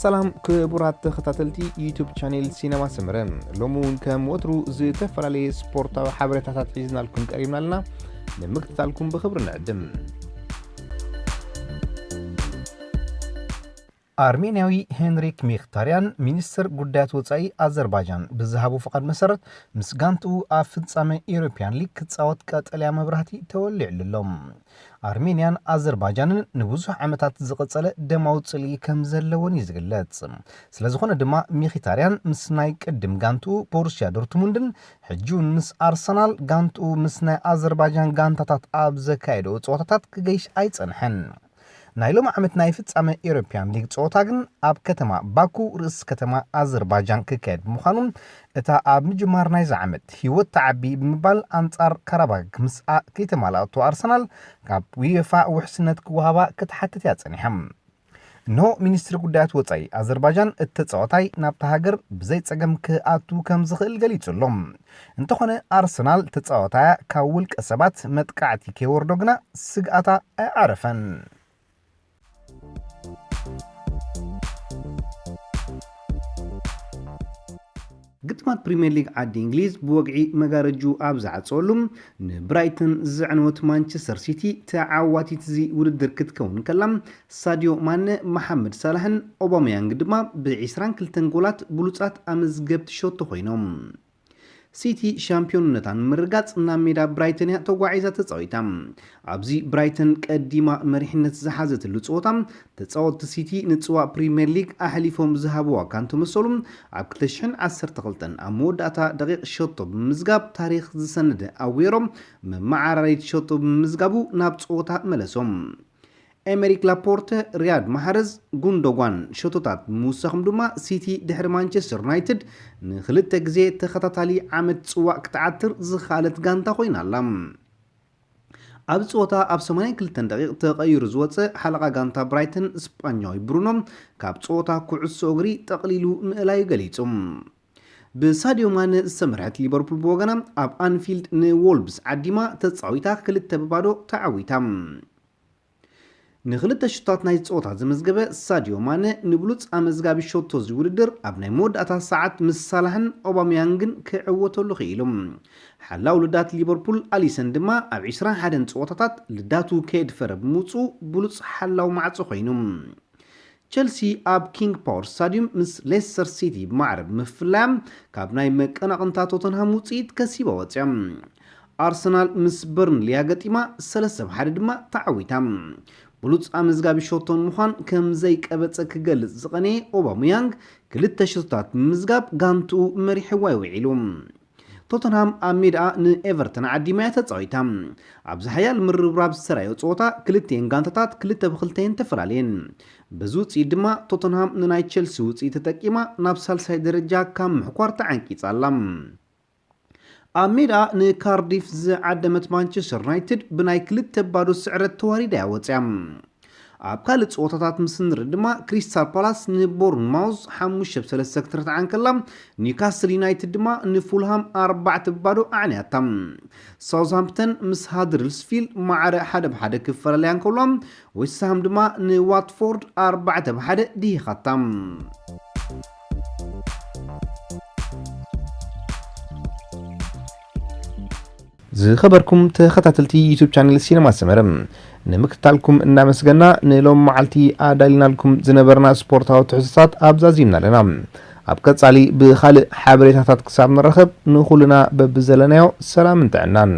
ሰላም ክቡራት ተኸታተልቲ ዩቱብ ቻኔል ሲነማ ሰመረ፣ ሎሚ እውን ከም ወትሩ ዝተፈላለየ ስፖርታዊ ሓበሬታታት ሒዝናልኩም ቀሪብና ኣለና። ንምክትታልኩም ብኽብሪ ንዕድም። ኣርሜንያዊ ሄንሪክ ሚክታርያን፣ ሚኒስትር ጉዳያት ወጻኢ ኣዘርባይጃን፣ ብዝሃቦ ፍቓድ መሰረት፣ ምስ ጋንትኡ ኣብ ፍጻመ ኤውሮፕያን ሊግ ክጻወት ቀጠልያ መብራህቲ ተወሊዕሉ ኣሎ። ኣርሜንያን ኣዘርባይጃንን ንብዙሕ ዓመታት ዝቐጸለ ደማዊ ጽልኢ ከም ዘለዎን እዩ ዝግለጽ። ስለዝኾነ ድማ፣ ሚኪታርያን ምስ ናይ ቅድም ጋንትኡ ቦሩስያ ዶርትሙንድን፣ ሕጂ እውን ምስ ኣርሰናል፣ ጋንትኡ ምስ ናይ ኣዘርባይጃን ጋንታታት ኣብ ዘካየደኦ ጸወታታት ክገይሽ ኣይጸንሐን። ናይ ሎሚ ዓመት ናይ ፍጻመ ኤውሮፕያን ሊግ ጸወታ ግን ኣብ ከተማ ባኩ፣ ርእሲ ከተማ ኣዘርባይጃን፣ ክካየድ ብምዃኑ፣ እታ ኣብ ምጅማር ናይዚ ዓመት ህይወት ትዓቢ ብምባል ኣንጻር ካራባግ ምስኣ ከይተማልኣቶ ኣርሰናል፣ ካብ ዩኤፋ ውሕስነት ክወሃባ ክትሓትት እያ ጸኒሓ። እንሆ፣ ሚኒስትሪ ጉዳያት ወጻኢ ኣዘርባይጃን፣ እቲ ተጻዋታይ ናብታ ሃገር ብዘይ ጸገም ክኣቱ ከም ዝኽእል ገሊጹ ኣሎ። እንተኾነ፣ ኣርሰናል ተጻዋታያ ካብ ውልቀ ሰባት መጥቃዕቲ ከይወርዶ ግና ስግኣታ ኣየዕረፈን። ግጥማት ፕሪምየር ሊግ ዓዲ እንግሊዝ ብወግዒ መጋረጁ ኣብ ዝዓጸወሉ፣ ንብራይተን ዘዕነወት ማንቸስተር ሲቲ ተዓዋቲት እዚ ውድድር ክትከውን ከላ፣ ሳዲዮ ማነ፣ መሓመድ ሳላሕን ኦባመያንግ ድማ ብ ዕስራን ክልተን ጎላት ብሉጻት ኣመዝገብቲ ሸቶ ኮይኖም። ሲቲ ሻምፒዮንነታ ንምርጋጽ ናብ ሜዳ ብራይተን እያ ተጓዒዛ ተጻዊታ። ኣብዚ ብራይተን ቀዲማ መሪሕነት ዝሓዘትሉ ጸወታ፣ ተጻወትቲ ሲቲ ንጽዋእ ፕሪምየር ሊግ ኣሕሊፎም ዝሃብዋ እኳ እንተመሰሉ፣ ኣብ ክልተ ሽሕን ዓሰርተ ክልተን ኣብ መወዳእታ ደቂቕ ሸቶ ብምምዝጋብ ታሪኽ ዝሰነደ ኣጉዌሮ መመዓራረይት ሸቶ ብምምዝጋቡ ናብ ጸወታ መለሶም። ኤመሪክ ላፖርተ፣ ሪያድ ማሕረዝ፣ ጉንዶጓን ሸቶታት ብምውሳኹም ድማ፣ ሲቲ ድሕሪ ማንቸስተር ዩናይትድ ንኽልተ ግዜ ተኸታታሊ ዓመት ጽዋእ ክትዓትር ዝኸኣለት ጋንታ ኮይና ኣላ። ኣብ ጸወታ ኣብ ሰማንያን ክልተን ደቂቕ ተቐይሩ ዝወጸ ሓለቓ ጋንታ ብራይተን ስጳኛዊ ብሩኖ፣ ካብ ጸወታ ኩዕሶ እግሪ ጠቕሊሉ ምእላዩ ገሊጹ። ብሳዲዮ ማነ ዝተመርሐት ሊቨርፑል ብወገና ኣብ ኣንፊልድ ንዎልብስ ዓዲማ ተጻዊታ ክልተ ብባዶ ተዓዊታ። ንኽልተ ሽቶታት ናይ ጸወታ ዘመዝገበ ሳዲዮ ማነ ንብሉጽ ኣመዝጋቢ ሸቶ እዚ ውድድር ኣብ ናይ መወዳእታ ሰዓት ምስ ሳላሕን ኦባመያንግን ክዕወተሉ ክኢሉ። ሓላው ልዳት ሊቨርፑል ኣሊሰን ድማ ኣብ ዕስራን ሓደን ጸወታታት ልዳቱ ከየድፈረ ብምውጽኡ ብሉጽ ሓላው ማዕጾ ኮይኑ። ቸልሲ ኣብ ኪንግ ፓወር ስታዲዩም ምስ ሌስተር ሲቲ ብማዕረ ብምፍላያ፣ ካብ ናይ መቀናቕንታ ቶተንሃም ውጽኢት ከሲባ ወጽያ። ኣርሰናል ምስ በርንሊ እያ ገጢማ፣ ሰለስተ ብ ሓደ ድማ ተዓዊታ። ብሉጽ ኣመዝጋቢ ሸቶን ምዃን ከም ዘይቀበጸ ክገልጽ ዝቐነየ ኦባሙያንግ፣ ክልተ ሸቶታት ብምምዝጋብ ጋንትኡ መሪሕዋ እዩ ውዒሉ። ቶተንሃም ኣብ ሜዳኣ ንኤቨርተን ዓዲማ እያ ተጻዊታ። ኣብዚ ሓያል ምርብራብ ዝተራዮ ጸወታ፣ ክልቲኤን ጋንታታት ክልተ ብክልተ እየን ተፈላለየን። በዚ ውጽኢት ድማ፣ ቶተንሃም ንናይ ቸልሲ ውጽኢት ተጠቂማ ናብ ሳልሳይ ደረጃ ካብ ምሕኳር ተዓንቂጻ ኣላ። ኣብ ሜዳ ንካርዲፍ ዝዓደመት ማንቸስተር ዩናይትድ ብናይ ክልተ ባዶ ስዕረት ተዋሪዳ እያ ወጽያ። ኣብ ካልእ ጸወታታት ምስ ንርኢ ድማ፣ ክሪስታል ፓላስ ንቦርንማውዝ ሓሙሽተ ብ ሰለስተ ክትርትዓ እንከላ፣ ኒውካስል ዩናይትድ ድማ ንፉልሃም ኣርባዕተ ብ ባዶ ኣዕንያታ። ሳውዝሃምፕተን ምስ ሃደርስፊልድ ማዕረ ሓደ ብ ሓደ ክፈላለያ እንከሎ፣ ዌስትሃም ድማ ንዋትፎርድ ኣርባዕተ ብ ሓደ ድሂኻታ። ዝኸበርኩም ተኸታተልቲ ዩቱብ ቻነል ሲነማ ሰመረ፣ ንምክትታልኩም እናመስገና፣ ንሎም መዓልቲ ኣዳሊናልኩም ዝነበርና ስፖርታዊ ትሕዝቶታት ኣብዛዚምና ኣለና። ኣብ ቀጻሊ ብኻልእ ሓበሬታታት ክሳብ ንራኸብ፣ ንኹልና በብዘለናዮ ሰላምን ጥዕናን።